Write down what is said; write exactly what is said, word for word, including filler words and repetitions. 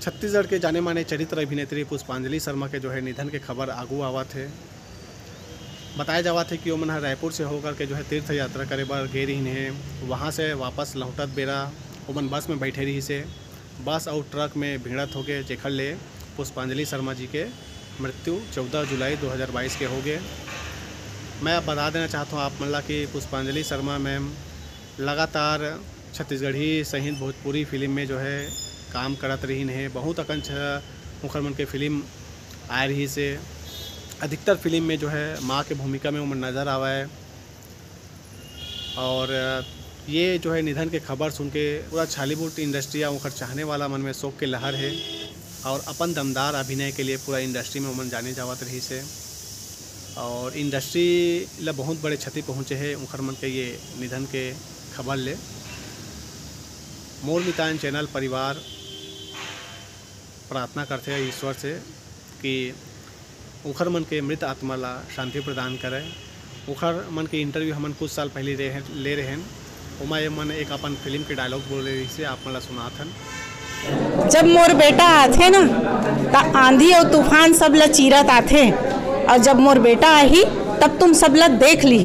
छत्तीसगढ़ के जाने माने चरित्र अभिनेत्री पुष्पांजलि शर्मा के जो है निधन के खबर आगू आवत हे। बताया जावत हे कि ओमन ह रायपुर से होकर के जो है तीर्थ यात्रा करे बर गे रहिन हे। वहाँ से वापस लौटत बेरा ओमन बस में बैठे रहिस हे। बस अउ ट्रक में भिड़त होके जेखर ले पुष्पांजलि शर्मा जी के मृत्यु चौदह जुलाई दो हज़ार बाईस के होगे। मैं अब बता देना चाहत हूँ आप मन ला कि पुष्पांजलि शर्मा मैम लगातार छत्तीसगढ़ी सहित भोजपुरी फिल्म में जो है काम करत रहिन हे। बहुत अकन छ-, उखर मन के फिल्म आए रहिस हे। अधिकतर फिल्म में जो है माँ के भूमिका में ओमन नजर आवय। और ये जो है निधन के खबर सुन के पूरा छॉलीवुड इंडस्ट्री या उखर चाहने वाला मन में शोक के लहर हे। और अपन दमदार अभिनय के लिए पूरा इंडस्ट्री में ओमन जाने जावत रहिस हे। और इंडस्ट्री ला बहुत बड़े क्षति पहुँचे हे उखर मन के ये निधन के खबर ले। मोर मितान चैनल परिवार प्रार्थना करथे ईश्वर से कि उखर मन के मृत आत्मा ला शांति प्रदान करे। उखर मन के इंटरव्यू हमन कुछ साल पहले रहे, ले रहेन, ओमा ये मन एक अपन फिल्म के डायलॉग बोले रहिसे, आप मन ला सुनात हन। जब मोर बेटा आथे ना, त आंधी अउ तूफान सब ला चीरत आथे, और जब मोर बेटा आही, तब तुम सब ला देख ली।